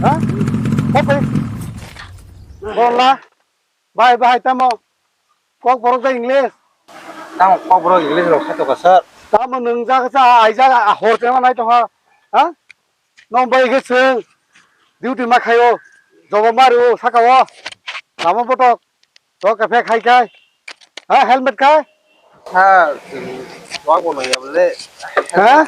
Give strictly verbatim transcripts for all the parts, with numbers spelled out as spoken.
Ha? Oke. Bola. Bye bye tamo. Kok borok ja English. Tamo kok borok English rok khato ka sir. Tamo nwng jaga sa ai jaga hor tengma nai tongha. Ha? Nong bai khe chwng duty ma khaio, jobo mario saka o, lama botok, tok kaphek hai kai, ha helmet kai? Sir, chwng wak bo nangya bole. Ha?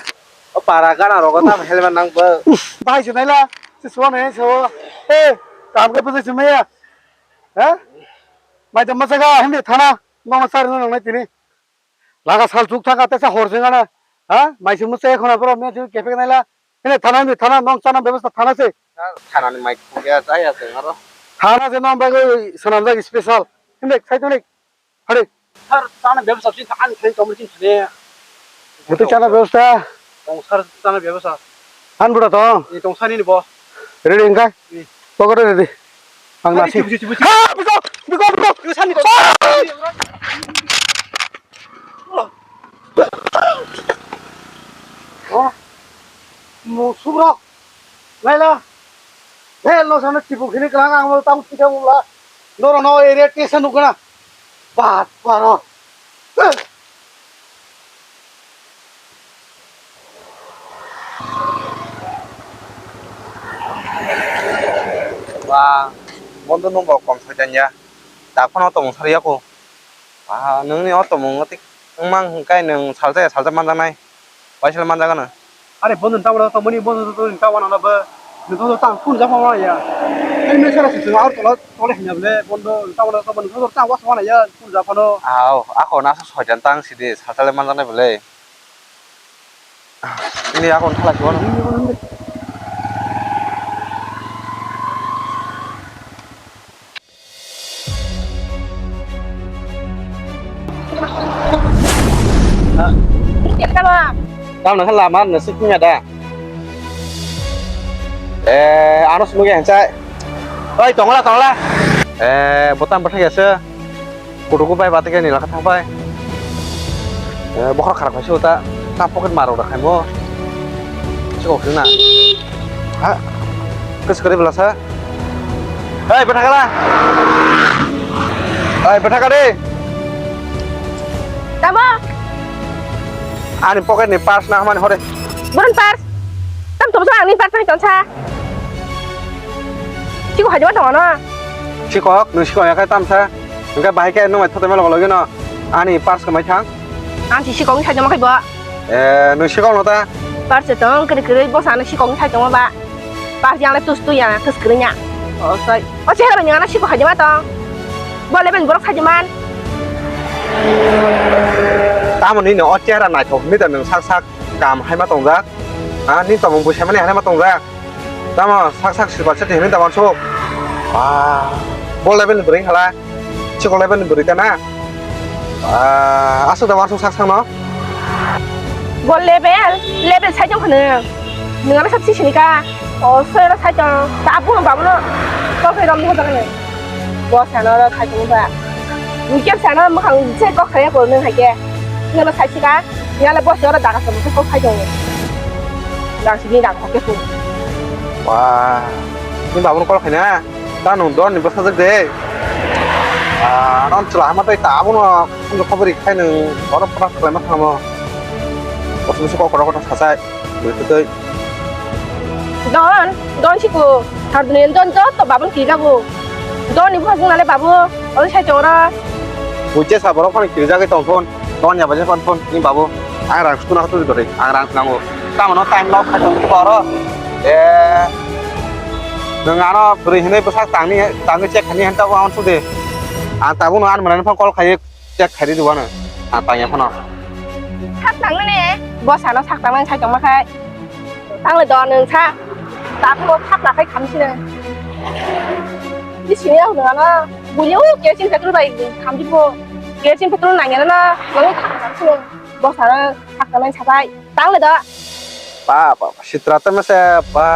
O para gana rogo tam helmet nang bo. Bahai se naila, se suwa nai se o. Eh, kam ke bujai se maya. Ha? Mai jama jaga hindi thana, nong sar nong nai tini. Laga sal chuk thaka tesa hor jengana. Ha? Mai se musa ekhona bro me se kepek naila. Hene thana ni thana nong chana bebostha thana se. Thana ni mai khungya chaya se aro. Thana se nong bagwi swnamjak special. Hende sai toni. Hade. Sir, chana bebostha sin an khen tomri sin thane. Mutu chana bebostha. Tong sir chana bebostha. Han buda to. Ni tong sani ni bo. Ready engka? Pocket ready. Ang nasi. Cibu, cibu, cibu. Ha, biko, biko, biko. Ibu sani to. Oh, musubrok. Laila. Hel no sana cibu khini kelang ang lo tang pisa mula. Noro no area tesa nukana. Bat paro. Ba, bondo nung bo kom soi janya. Tak phano tong sar yako. Ba, nungni o tomung tik wngmang hwnkhe nung salsa ya salsa manjaknai. Waisal manjak gana. Are bondo ni tamo tamo ni bondo to ni tamo na ba. Ni to tang kun ja ma ya. Ai me sara si tong ar tola tola hinya ble bondo ni tamo tamo ni to tang was ma ya kun ja phano. Aw, ako na so soitan tang sidi salsa le manjaknai bole. Ini ako thala sibo no. Tamo nang lama no siknya da. Eh, ano sumui yang cai. Oi, tongla, tongla. Eh, botang botang ya se. Kudugo bai bati khe nila kha thang pai. Eh, bokhor kharak pai se uta. Ta pocket maro da khaimo. Chikok na. Ha? Kes kare bela sa. Hei, bethakala. Hei, bethakade. Tamo? Ani pocket ni purse na hamani hore. Burun purse. Tam tum sa ani purse ni tonsa. Chiko hajima tongo no. Chikok, nung chikok yakai tamsa. Hingke bahai ke nung mai thote melo logi no. Ani purse ko mai thang. Ang si chikok ni hajima kai bo. Eh, nung sikok no ta? Par se tong, kiri kiri, bosa no sikok ni sai tong ba. Par yang le tus tu yang, tus kiri nya. Oh, sai. Oh, chehra ni ana sikok hajima tong. Bo le ben borok hajima. Tamo ni no, oh, chehra naithok ni da nung sak sak kam hai ma tong jak. Ah, ni tong bo sai mani hai ma tong jak. Tamo sak sak silver set hwnwi da wansuk. Ah, bo level ni bwrwi hala. Chikon level ni bwrwi ta na. Ah, aswk da wansuk sak sak no. Bo level, level sai jong khano. Nwng ano sak sisini ka. O soi ro sai jong. Ta abu no babu no. Ko khe rom ni hoda ne. Bo sano ro sai jong ba. Ni kem sano mukhang se kok sai ko nwng hai ke. Nwng no sai sika. Yala boss oro daga sabu khe kok khai tongo. Dang sini dang kok khe phung. Wah, ni babu kol khaina. Ta nung don ni bwsajak de. Ah, non chwla hama tai ta abono khobori khai nung oro pora khlai ma thamo. Boss ni kok kok kok sasai. Bwtwi. Don, don siku, sarduni don joto babun kijago. Don ni bujung nale babu, oi sai chora. Buche sa borok phano kirijagwi tong thon, don ya baje phano thon ni babu. Ang rang sukuna tu dori, ang rang nango. Tamo no time loss khai tong thon oro. Eh. Nung ano bwrwi hinwi bwsak tangni, tangwi check khani hanta wa on sude. Ang tabuk no an mwnani phano call khai check khai di duwa no. Ang tangya phano. Sak tangni ne, boss ano sak tangni sai tongma khai. Tangle do nwng sa. Takhuk thapla khai khamsino. Bisini ang nwng ano. Buliu kerosene petrol bai khamdi bo. Kerosene petrol nangya na. Nwng thapla khamsino. Boss ano thapla nang sabai. Tangle do. Ba, ba, ba, sitra te mese, ba.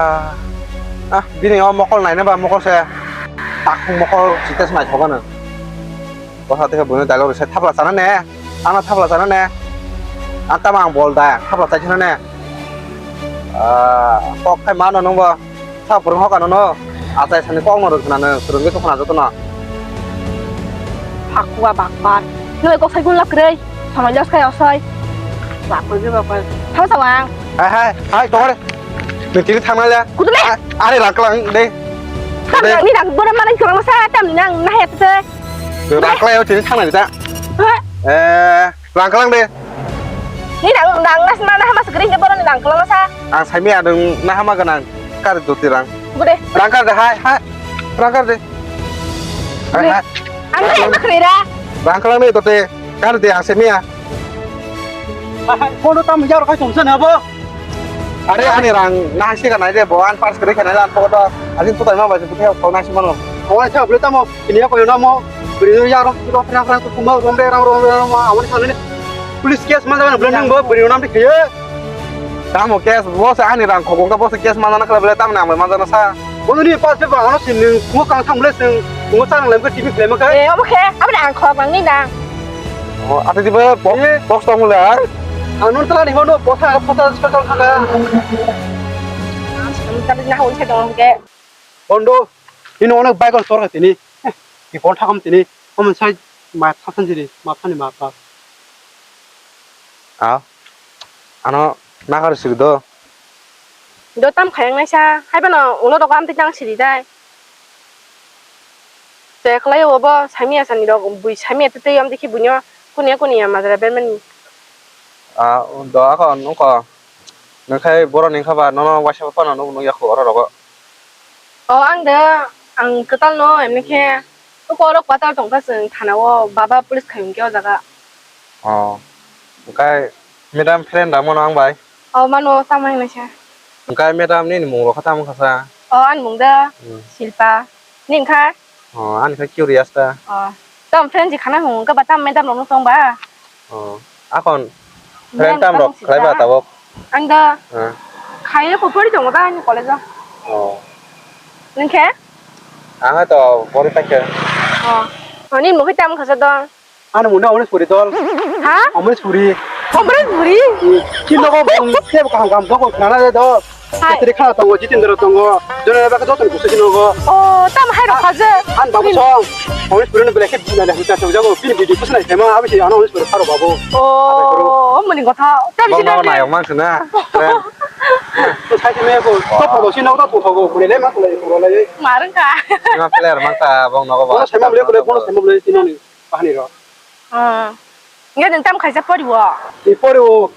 Ah, bini o mokol naina ba mokol se. Takhuk mokol sita se naithok ano. Bwsa tei buino dialogue rwsai thapla chana ne, ano thapla chana ne, ang tamo ang bol da thapla chai chana ne. Ah, kok khai mano nungbo. Sa phwrwng hokano no. Achai sani kokno rwng khna nw, swrwngwi tongkhna jotono. Phakua bakbar. Nwng kok sai gun lak kwrwi. Samai los khai osoi. Bakbar ge bakbar. Thang sawang. Hai, hai, hai, tongare. Nitini thangna le. Kudu le. Ani raklang de. Tam nang ni nang bora manai kurang sa tam ni nang na het se. Raklang yo tini thangna ta. Eh, raklang de. Ni nang nang nas mana hamas gring ke bora ni nang kurang sa. Ang saimia nang na hama ganang. Kar doti rang. Bude. Rang kar de, hai, hai. Rang kar de. Hai, hai. Ang na hema kre ra. Rang kar ni dote. Kar de ang semia. Hai, hai. Kono tam jar kai tong sana bo. Are ani rang na hasi ka nai de bo an pass kre ka nai lan pokoto. Ani tu tai ma ba tu thau nasi mano. Awai sa bole tamo. Ini apa yo namo. Beri yo ya rom tu rang rang tu kuma rom re rang rom re rom. Awai sa ni. Police case ma jaga bole nang bo. Beri yo nam de kye. Tamo case, bo se ani rang khogong ka, bo se case manjana khlai bole, tamni ang bai manjana sa. Bo ni pass paper ano sim ning, mo kang thang bole sing, mo chang lem ka T V khlai ma ka. Eh, obo khe, aboni ang khok nang ni nang. Oh, ate di ba, bo-, eh, box tong le, ah? Ang non tala ni hono, botha, botha, special thaka. Ang tala na hon se dong ke. Bondo, ino onek bike on sor ka tini. Eh, ki kon thakam tini. Omo sai ma thasan jiri, ma thani ma pa. Ah, ano nakar siri do. Do tam khayang naisa, hai bano ulo rok am tang siri dai. Te khlai obo samia sani rok, bui samia te tei am dikhi bunyo kunia kunia majra bermani. Ah, do ako nungko. Nungkhai borok ni kha ba nono waisa phano nukya kho oro rogo. O ang da, ang kwtal no, emni khe, o korok kwtal tongkha chwng thana o, baba police khai hwnkhe o jaga. O, hwnkhe madam friend da mano ang bai? O mano, tamo hinwi sa. Hwnkhe madam nini mung rok kha tamo kha sa? O ani mung da, hmm, Silpa. Nini kha? O, ani kha curious ta. O, tamo friend si khana hwnkhe ba tamo madam rok no tong ba? O, akon friend tam rok khlai ba tabok? Ang da. Ah. Khaye ko pori tongo da ani college o. O. Nung khe? Ang to pori ta khe. O. Ani mukhe tam khasa dong. Ani muna Amreshpuri dol. Ha? Amreshpuri. Amreshpuri? Hmm. Ki nogo bung se kaham kaham dok khana de dol. Hai. Petri khana tongo, Jitendra tongo, Jona ba ka joto ni kusa sino go. O, tam hai rok khaje. An babu song. Orange puri no belai khe bina le huta song jago, bini video kusa nai thema, abi si ano orange puri kharo babu. O, muni gotha. Tam bong si no nai. Mang sina. To sai me ko, to photo sino to to go, muni le ma ko le ko le. Marang ka. Sima player mang ta bong no go ba. Kono sai ma le ko le, kono sai ma le sino ni. Bahani ro. Ah. Nge din tam khaisa pori wo. Ni pori wo.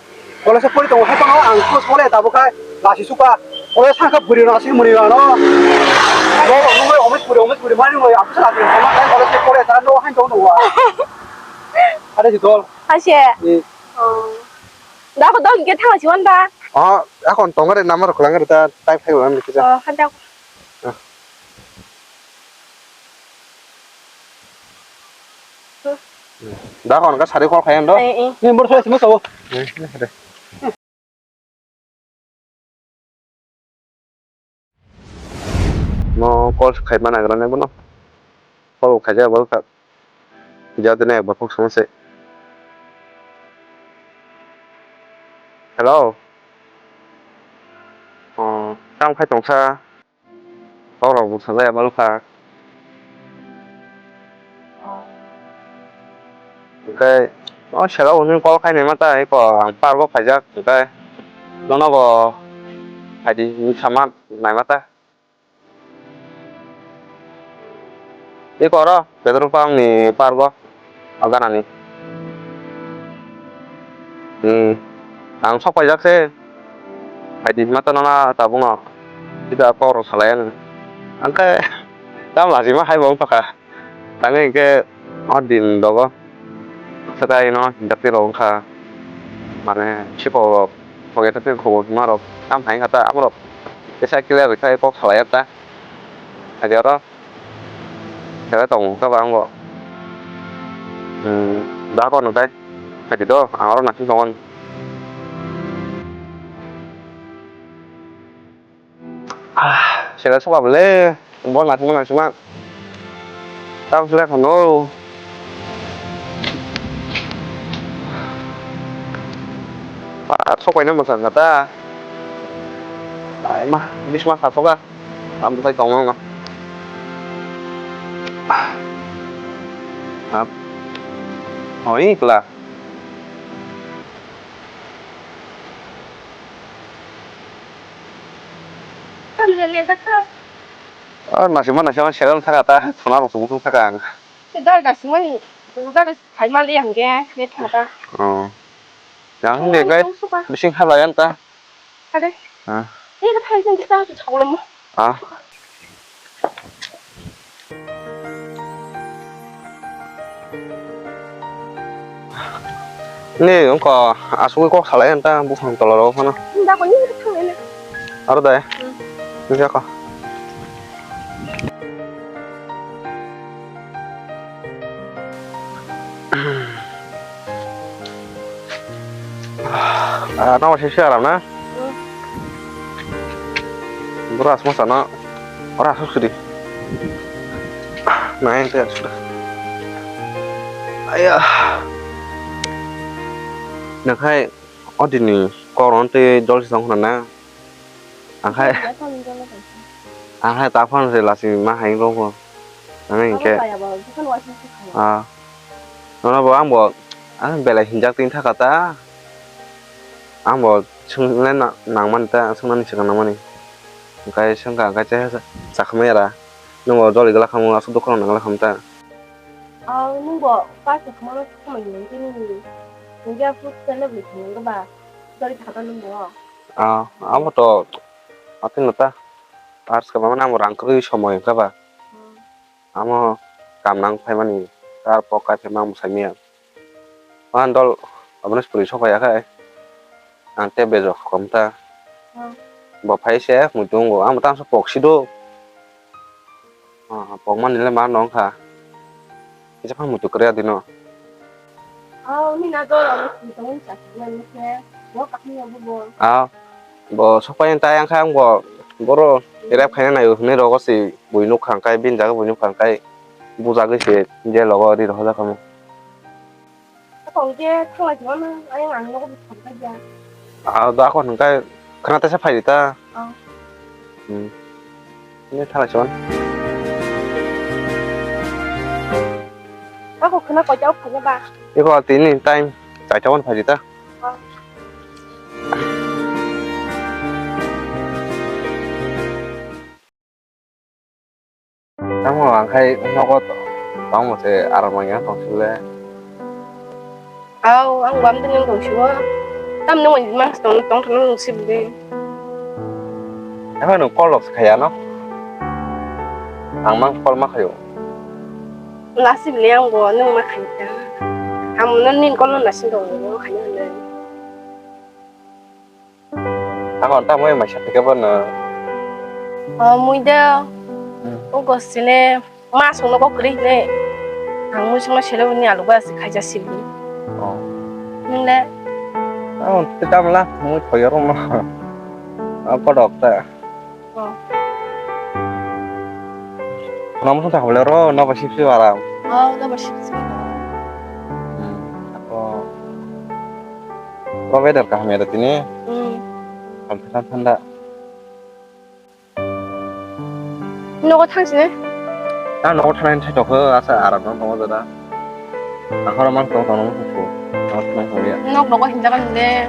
College pori tongo hai tongo ang school sole tabo khai lasi suka. College sangka buri no asik muri no. No no no omis puri omis puri mani mo aku sala puri sama kai college pori ta no hai tongo wa. Ada si dol. Ase. Ni. Oh. Da ko dol ge thang si wan ba. Ah, akon tongare number khulangare ta type khai wan ni kisa. Oh, hada. Ah. Da hwn ka sari call khayan do. Eh, eh. Ni bor soi simo sabo. Eh, eh, de. No call khai mana gra ne bono. Call khai ja bol ka. Ja de ne ba phok song se. Hello. Oh, kam khai tong sa. Kok rok bwsajak ya ma lukha. Hwnkhe o sero hwnwi call khai naima ta eko ang park o phaijak hwnkhe nono bo phaidi hinwi sama naima ta. Eko oro Pedro Pang ni park o. O ganani. Hmm. Ang sok paijak se. Hai di mata nana tabung no. Sida kok rok salai ang. Angke tam lajima hai bo wng tokha. Tangwi hwnkhe o din rogo. Swkang no hinjak twi rok wngkha. Mane sipok rok. Pokya twi khobor hima rok. Tam hai wngkha ta abo rok. Tesa clear rwkha kok salai ta. Hai di oro. Khe tongo khe ba ang bo. Hmm, da ko nung tai. Kati do, ang oro naising tongo. Ah, sila soba bele. Bo naising naising ma. Tam sila kono. Pa, sok paina masa ngata. Ai ma, bisma sa soga. Tam tai tong no. Ap. Hoi pla. Tam le le ta. Ah, nasi mana sama selam thaka ta, thona rong sumung thaka ang. Dal nasi mani, dal khai mal yang ge, le thaka. Oh. Yang ni gai, bising halai anta. Ade. Ah. Ni ka phai jeng kita tu chawlam. Ah. Ni ongko asugwi kok salai anta buphang tola rok phano. Ni da ko ni thang le. Aro dai. Hmm. Ni ka ko. Ah, no, sisi aram na? Hmm. Bro, asma sana. Ora, asuk sudi. Nah, ente asuk. Ayah. Nakhai, odini koron te jol song na. Angkhai, angkhai ta phone se lasi ma hai rok bo. Nang hinkhe, ah, nono bo ang bo, ang belai hinjak tini thaka ta. Ang bo swngnai na-, nangmani ta, swngnani swkang nangmani. Angkhai swngkha, angkhai cha, cha khamai ra. Nwng bo joli gwlak khamu, aswk dukha rok nang gwlak khamu ta. Ah, nwng bo pa se khama rok khamai nang tini. Nungya fruit salad ni khama ba. Joli thaka nwng bo. Ah, amo to, atwino ta. Ars ka mane amo rang kwrwi somoi wngkha ba. Hmm. Amo kam nang phaimani, tar pok kai phaima amo saimaya. Wan dol, abono swpri sok ya khai. Ang te bejok kom ta. Hmm. Bo phai se, muitu wngo, amo tang so pok si do. Ah, pokmani le ma nong kha. Kisa phang muitu kwrwi adino. Oh, ni na dol abo si tong sa si na ni se. Bo kahini abo bo. Ah, bo sok pai ta yang kha ang bo. Boro rep khaina nayo hwnwi rogo si bui nuk khang kai, bin jaga bui nuk khang kai. Bujagwi se je logo ri rohorjak khamu. Akon khe thanglai tongmano, ayang ang nogo bwskango kaiya. Ah, da akon hwnkhe khwna teisa phai di ta. Oh. Hmm. Ini thanglai tongmano. Ako khwna koita o phai ba? Iko tini time chaita o phai di ta. Oh. Tamo ang khai nogo to-, tamo se aram wngya tong sile. Au, ang bam tini tong sibo. Tam nung wng mas tong tong tong nung sibli. Ema nung call rok khaya no? Ang mang call ma khayo. Nasibli ang bo nung ma khaya. Ang nung nin call nung nasib dong nung khaya nung. Ako ta moi mai sa phike bono. O mui de. Hmm. O gosile ma songno kok kri ne. Ang mui songno sele ni alu ba si khaija sili. Oh. Nile. Ako te tamla moi thoyoro ma. Ako dok ta. Oh. Namu song ta hole ro no ba sip sip aram. Oh, no ba sip sip. Hmm. Ako. Ko weather kaham ya da tini. Hmm. Thanda thanda. Nogo thang sini. Ah, nogo thang thai tok asa aram no nogo da. Akhara mang tong tong no ko. Nogo thang thang ya. Nok nogo hinjakan de.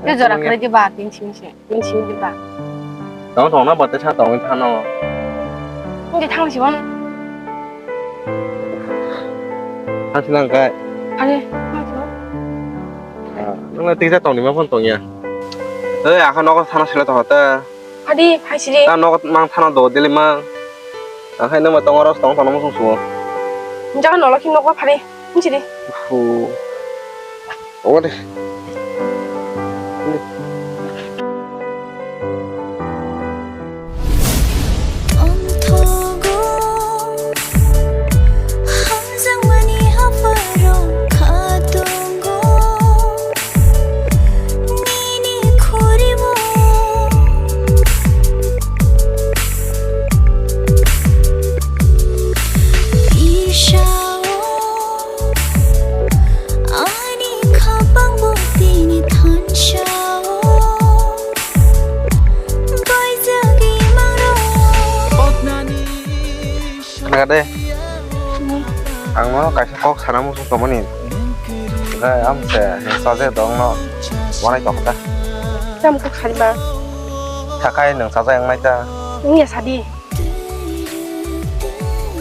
Ke jora kare di ba tin sini sini. Tin sini di ba. Tong tong na ba te sa tong thano. Ngi thang si bon. Thang si nang kai. Are, thang si bon. Ah, nang na tisa tong ni ma phone tong ya. Ei, akha nogo thana sila tong ta. Adi, phai siri. Ta nogo mang thana do dili mang. Akhai nang ma tong oro tong tong mo sung suo. Jaga nolo ki nogo phari. Siri. Fu. Omo de. Ongthogo, hamjakmani hapharo khatungo, nini khuribo. Irsao, ani khapang boti Ang no kaisa kok sana muchung tongmani. Hwnkhe ang se nwng chajakya dongno wanai tongkha ta. Tamo kok sani ba? Sakai nwng chajak wngnai ta. Wngya sadi.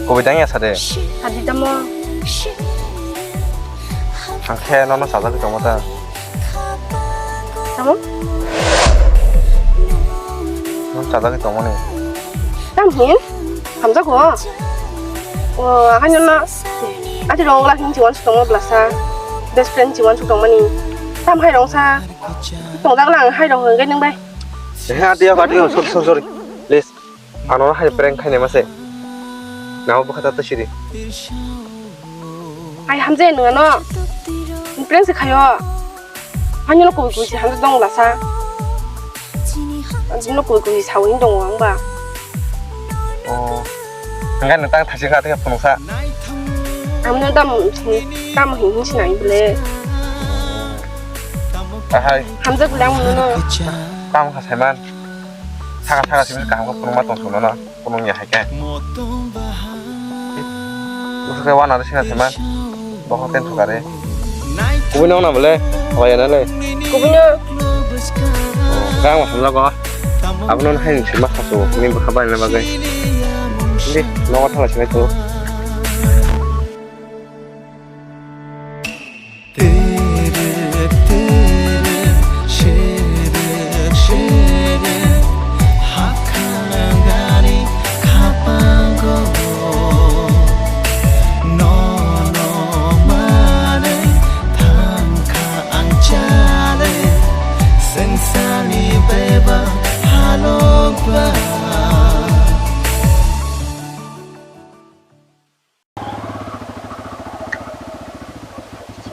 Kubui tangya sadi. Sadi tamo. Hwnkhe nono chajagwi tongma ta. Tamo? Nono chajagwi tongmani. Tam hin? Hamjago? O, haino na. Ati rong la hin chiwan sutongma blasa. Best friend chiwan sutongmani. Tam hai rong sa. Tongdak lang hai rong hwnkhe nung bai. Eh, ati ya, ati ya, sorry, sorry, sorry. Please. Ano hai prank khainai mase. Nabo bwkha ta siri. Ai hamjai nung ano. Prank se khayo. Ani no koi koi se hamjak dong lasa. Ani no koi koi se sawi dong ang ba. Oh. Hingga nang tang thasi kha tha phunuksa. Ang no tam tam hin hin sinai bele. Ahai. Hamjak lang no. Tam kha saiman. Saka saka simi kaham khe phunukma tong songno no, phunukya hai khe. Bwswk khe wana rw sina saiman, bokhok ten thukare. Kubui nokna bole, hoya na le. Kubui no. Gang ma hamjago. Abono hai ni sima khasu, ni bwkha bai na bagwi. Hindi, nogo thala sinai tu. Twerek twerek, sherek sherek, hakha gari khapango. Nono manwi thangkha ang chale, swngcharni bebak halokba.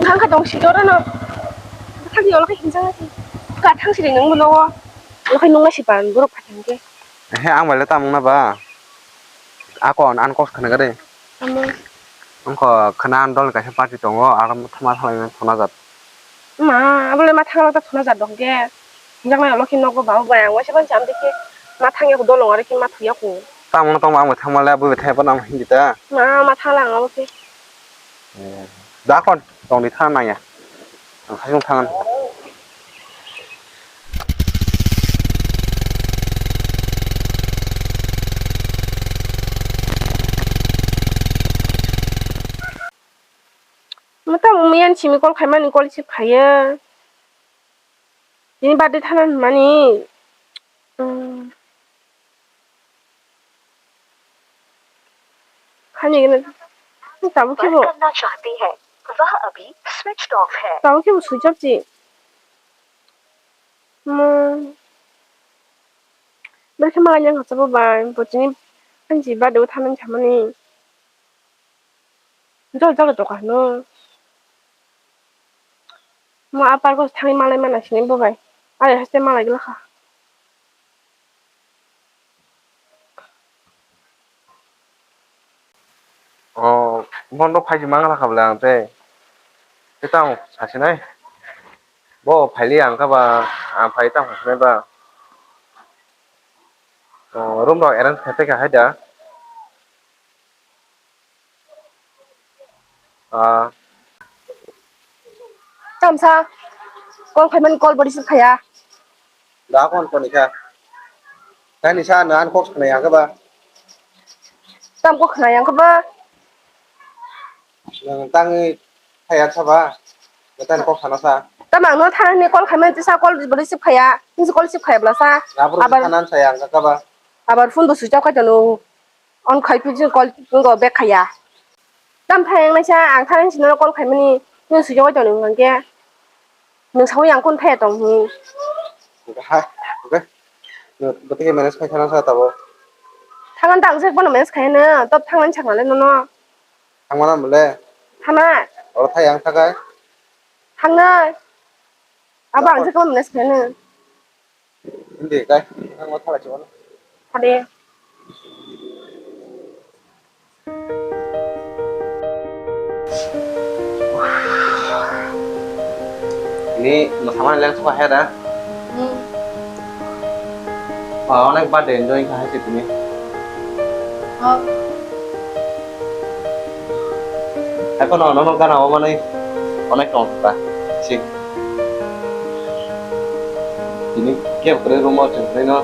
Wngkha tong si doro no. Thang yolo khe hinjang si. Ka thang si ring nang bulo. Lo khe nung si pan buruk phathang ke. He ang bai le tamung na ba. Akon an kok khana gare. Amo. Wngkha khana an dol kaisa party tongo, aro thoma thalai thona jat. Ma, abole ma thangla ta thuna jat dong ke. Hinjak nai olo khe nogo ba bai ang waisa ban cham de khe ma thang ya ko dolong aro khe ma thuya ko. Tamo no tong ang thang male bui thai ban ang hindi ta. Ma, ma thangla ang abo khe. Da kon tong di thang nang ya. Ang khajung thangan. Mata umiyan simi call khaimani call receive khaiya. Bini birthday thana hwnmani. Hmm. Hani gana tabuk khe bo. Bol karna chahti hai, wah abhi switched off hai. Tabuk khe bo switch off ji. Hmm. Belkhe malai yang kha sabo bai, bo chini hanchi birthday o thana hwnmani. Jol jol to kahno. Mo a park o thangwi malai mana sini bo bai. Are haste malai glakha. O, bono phaiji manglakha bwle ang tei. Tei tamo sasinai. Bo phaili ang kha ba, ang phai tamo sasinai ba. O, room rok arrange khai tei kha hai da. Ah. Tamsa, call khaimani call bo receive khaya. Da kon koni kha. Tani sa na an kok khna yang kha ba. Tam kok khna yang kha ba. Nang tangi khaya sa ba. Betan kok khna sa. Tam ang no thani call khaimani sa call bo receive khaya. Nisi call receive khaya bla sa. Abar thanan sa yang kha ba. Abar phone bo switch off khai tono. On khai phi jin call ngo back khaya. Tam thang naisa ang thang sino call khaimani nung swijak bai tongni hwnkhe. Nung sawi ang kun thaya tong hi. Ha, okay. Bwtwi manage khai thana sa tabo. Thangan ta ang sek bono manage khai no, top thangan sakna le nono. Thangmana mole. Thana. Oro thai ang thakai. Thangnai. Abo ang sek bono manage khai no. Hindi, kai. Ang mo thala chiwala. Hade. Ini masamani lens ko hai da? Hmm. Wah, onek birthday enjoy ka hai sih ini. Oh. Haikhe no, nono gana o manwi onek tong kha. Sik. Tini kebo kwrwi room o chwng kwrwi no.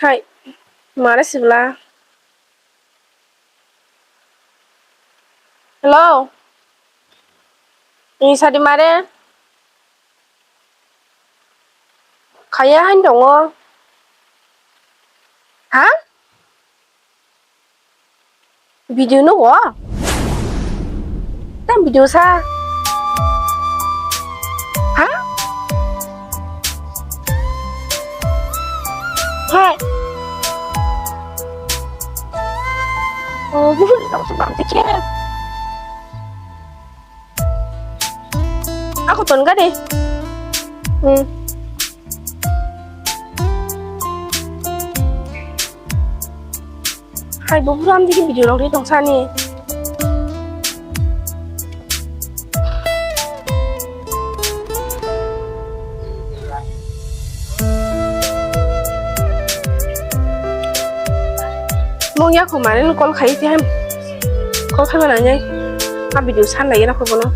Hai, mare sibla. Hello. Ni sadi mare. Khaya hain tongo. Ha? Video nugo? Tam video sa? Ha? Hai. Oh, bukan tak sebab kecil. Ako ton ka de. Hmm. Hai, bo buram digi video rok ri tong sani. Mung ya ko mane no call khai ti ham. Call khai mana nyai. A video san lai na ko bono.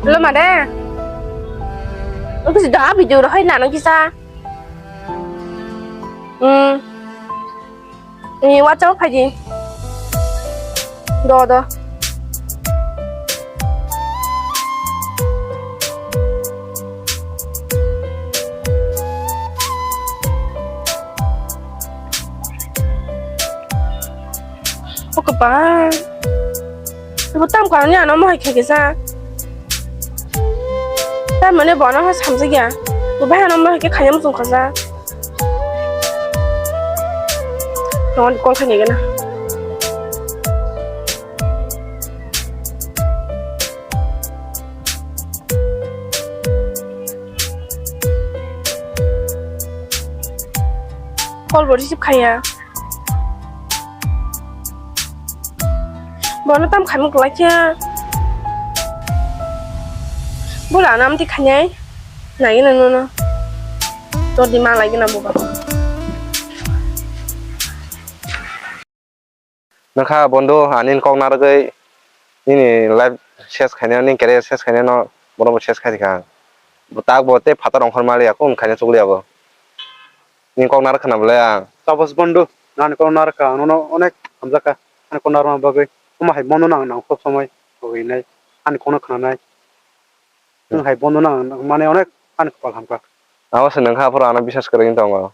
Hello, made. Oke, sudah video rohai nana kisa. Hmm. Ni WhatsApp phaidi. Do, do. Oke, bye. Bo tam karoni ano mohai khe kisa. Tam mane bono ha samjak ya. Bo bai ano mohai khe khanya muchung khaja. Tong call khaini gana. Call bo receive khaya. Bono tam khaimung kwlai khe. Bula ano amtwi khainai. Nai gana nono. Tor di ma lai gana buba. Nokha bondo ani kok narwgwi nini life ses khainai, nini career ses khainai no bono bo ses khai kha. Bo tak bo tei phatar ongkhor mali ya, kung khaina chukli ya bo. Nini kok narwk khna bolai ang. Tabos bondo, nani kok narwk kha, nono onek hamjak kha. Ani kok narwkna bagwi, omo hai bondo nang, nang sob somoi, hinai, ani kokno khnanai. Nwng hai bondo nang, nang mane onek ani kopal hamkha. Abo se nwng kha, aphuru ano biswas kwrwi wng tongo.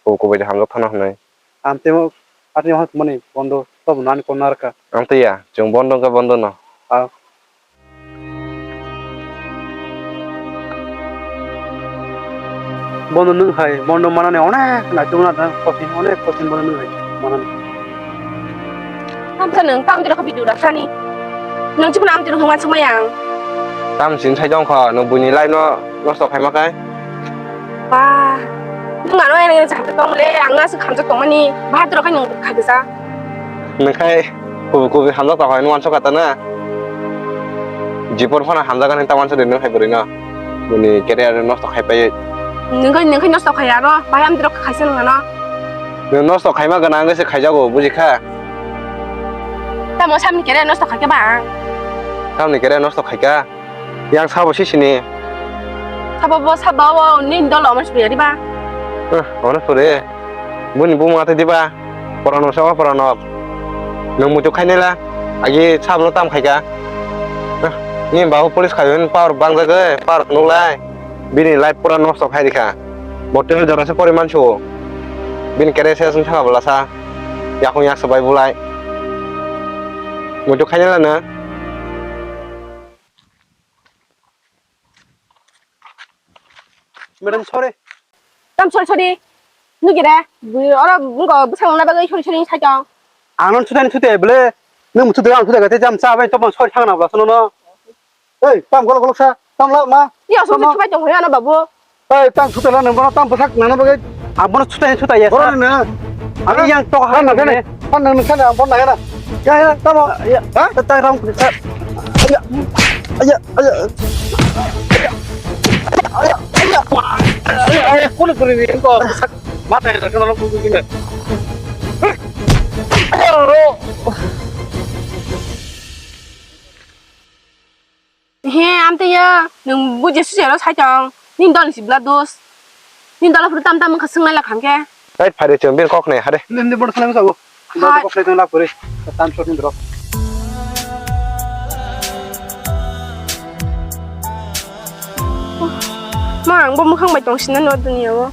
Kubui kubui de hamjak thano hwnwi. Ang temo, atini hwn mani bondo, sob nani kok narwk kha. Ang twi ya, chwng bondo wngkha bondo no. Ah. Bono nwng hai, bono manani onek naitukna da, kothin, onek kothin bono nwng hai manani. Tamsa nwng tam tiro khabi dura sani. Nwng chikon am tiro hwnga chumai ang. Tam sin sai dong kho, nwng buini life no nosto khaima kai. Ba, nwng ano ene ene chakha tong le, ang aswk khamjak tongmani, ba tiro khai nwng khabi sa. Nwng khai kubui kubui hamjak tong hai, nwng uansuk kha ta na? Jipor phano hamjak ani ta uansuk di nwng hai bwrwi no. Bini career nosto khai pai. Nwng khai, nwng khai nosto khai aro, bai amtwrok khaisa nwng ano. Nwng nosto khaima gana wngwi se khaijago, buji kha? Tamo samni career nosto khai khe ba ang. Samni career nosto khai kha? Yang sabo sisini. Sabo bo sabo o nini dol omo suri riba. Eh, ono suri. Buni buma te diba. Porano sawa porano. Nwng muitu khainela. Agi sablo tam khaika. Eh, ni babu police khayo power bangjagwi, power nuklai. Bini life pura nosto khai rikha. Bo tei jora se poriman su. Bini kere se sung thanga bolasa. Yakung yak sabai bulai. Muitu khainela na. Madam, sorry. Tam sorry, sorry. Nugire, oro ngo bwsang na bagwi sorry, sorry sai tong. Ang non sutai sutai bole, nung mutu dang sutai gate jam cha bai to sorry thang na bla sono no. Ei, tam golok golok sa, tam la ma. Iya, so Tamo. Sutai tong hoya na babu. Ei, tam sutai la nang bono tam bwsak nana bagwi. Ang bono sutai sutai ya. Bono sa. Nang. Ani yang tok ha nang nang. Kan nang nang kan ang bono nang na. Ya ya, tamo. Ya. Ha? Ta ram. Ya. Ya. Ya. Ya. Ya. Ya. Ya. Ya. Ya. Kuno kuri ni ko. Mata ya kan lo kuno. He, amtwi ya, nwng buji sujaro sai tong. Nini dol ni sibla dos. Nini dol phuru tam tam wngkha swngnai lakham khe. Rait phari chwng bini kok nai hade. Nini bor khana masa bo. Hai. Kok nai tong lak puri. Tam shot ni drop. Ma, ang bo mwkhang bai tong sinani o duniya o.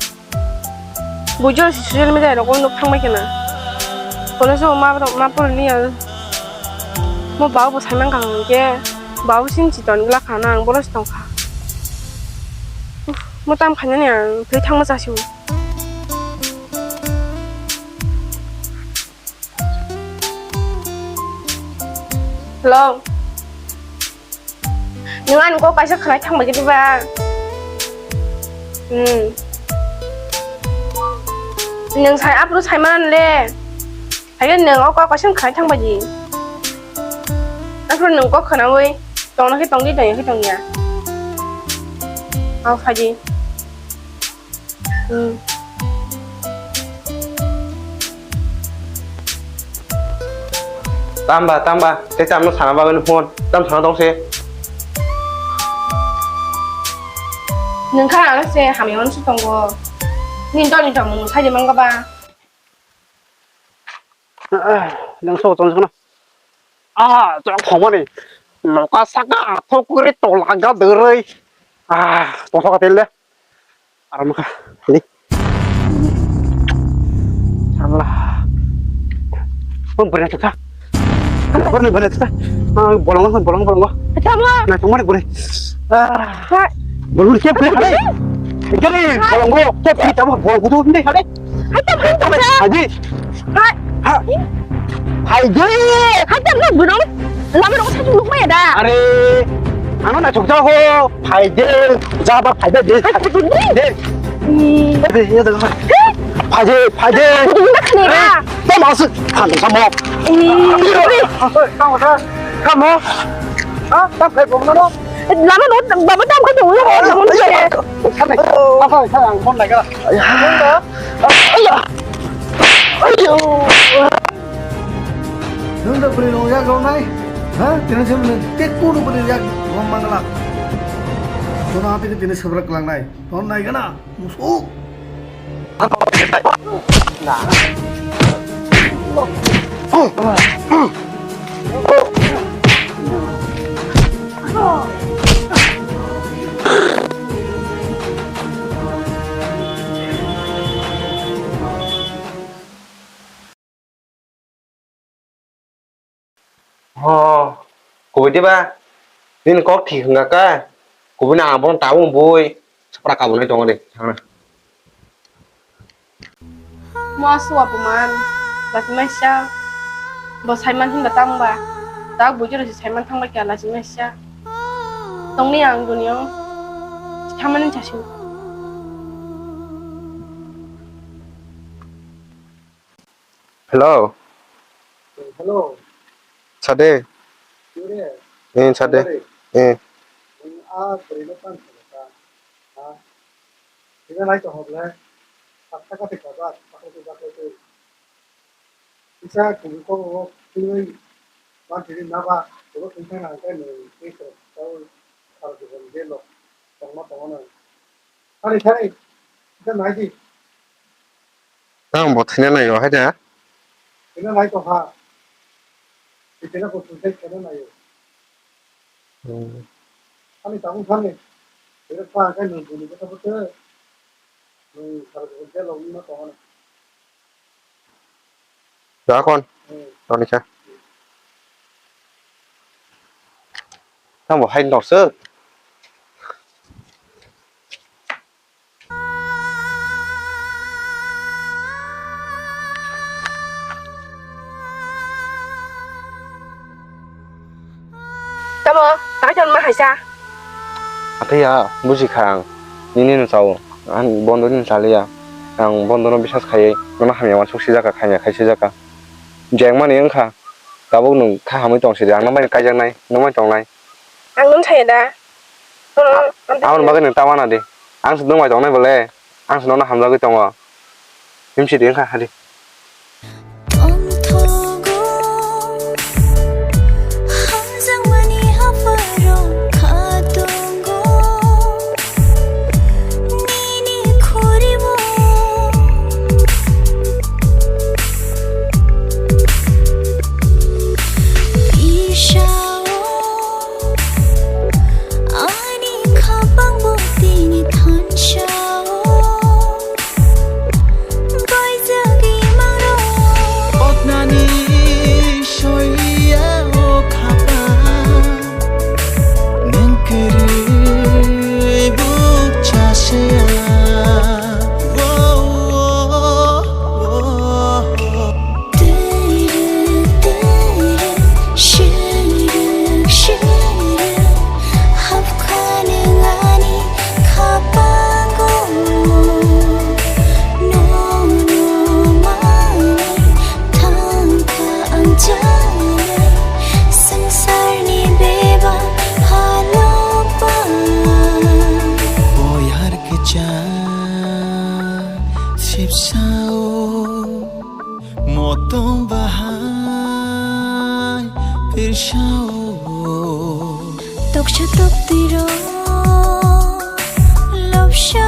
Bujo social media rok o nuk thang bai khna. College o ma rok ma porli ya. Mo bau bo sai mang kang ke. Bau sin chiton gla khana ang boros tong kha. Uf, mo tam khainani ang thwi thang ma chasi. Hello. Nwng ani kok kaisa khwnai thang bai khe diba? Hmm. Nwng sai aphuru sai mano le. Hai nwng o kok kaisa khwnai thang bai di. Aphuru nwng kok khwnaui tongna khe tong di, tong ya khe tong ya. Ang sai di. Hmm. Tamba, tamba, tei tamno sana bagwino phone, tam sana tong se. Nwng kha ano se hamya hwn se tongo. Nini dol ni tongmung sai di mangga ba. Nang so tong se kono. Ah, chwng thongmani. Noka saka athok kuri tola ga dwrwi. Ah, tongthok ka tel de. Aram kha. Ini. Samla. Bang beri nak kha. Beri beri nak kha. Ah, bolong bolong bolong bolong. Tamo. Na thongmani beri. Ah. Hai. Bolong siap kuri. Hai. Jadi bolong go. Siap kuri tamo bolong go tu ni. Hai. Hai, tam, hai, tam, hai. Haji. Hai. Ha. Hai, je. Hai, tam, no, burung. Lama rong sa chuluk maya da. Are. Ano na chukja ho. Hai, je. Ja ba, hai, je. Hai, chukja. Je. Hmm. Je, ya da. Hai, je, hai, je. Chukja khani da. Tam asu. Khani samo. Hmm. Kamu, kamu. Ha, tam khai bong no. Lama no, baba tam khai bong no. Apa, apa, ang phone lagi. Ayah. Ayah. Ayah. Nung da beri nung yak rong nai? Ha? Tena sem nung tek kudu beri yak rong mangala. Tona api ke tena sebrak lang nai. Ton nai kana? Musuh. Ho, kubui diba? Nini kok thik wngkha kha? Kubui no ang bono tabuk bui sapra kabunai tongo de, thangna. Mo aswk apuman, lachimai sa. Bo saiman hinba tangba. Tak bui jora se saiman thangbai kha lachimai sa. Tongni ang duniyao. Thamani chasi. Hello. Hello. Sade. Sure. Eh, sade. Sare. Eh. Nwng a bwrwino tang khe ta. Ha? Tini nai tongkha ble. Sakta kati kabar, sakta kati kabar. Kisa kubui kok o tini man tini naba, kubui kisa nang kai nwng tei khe tau sar kubun de lo. Tongma tongma nang. Sari, sari. Kisa nai di. Tang bo thina nai o hai da. Thina nai to ha. Thina ko thun thai thina nai o. Hmm. Ani tabuk thani. Thina pa kai nung buni kata bote. Nung sar ko je lo ni ma to na. Jakon. Hmm. Toni kha. Tang bo hai nok se. Amo, tangwi tongma haisa. Athe ya, buji kha ang. Nini no chao. Ang bondo ni chaliya. Ang bondo no bisas khaiwi. Nono hamya wansuk sijaka, khamya khai sijaka. Jengmani wngkha. Tabuk nwng kha hamwi tong sidi. Ang nokmai kaijaknai, nokmai tongnai. Ang nwng saya da. Nono, ang Aboni bagwi nwng ta wana di. Ang se nokmai tongnai bole. Ang se nono hamjagwi tongo. Himsidi wngkha hadi. Tongthogo, hamjakmani hapharo kha tongo, nini khoribo. Isao, ani khapangbo tini thansao. Kaijagwi mangrok. Oknani soiya o khapa. Nwng kwrwi buk chasaya. Wo, wo, wo, wo. Twi rw, twi rw, shirw, shirw. Hapkha nwng ani khapango, nono manwi thangkha ang chaya, swngcharni bebak haloba. Boyar kwchang sipsao. Motong bahai pirsao. Toksa toktwirok lobsa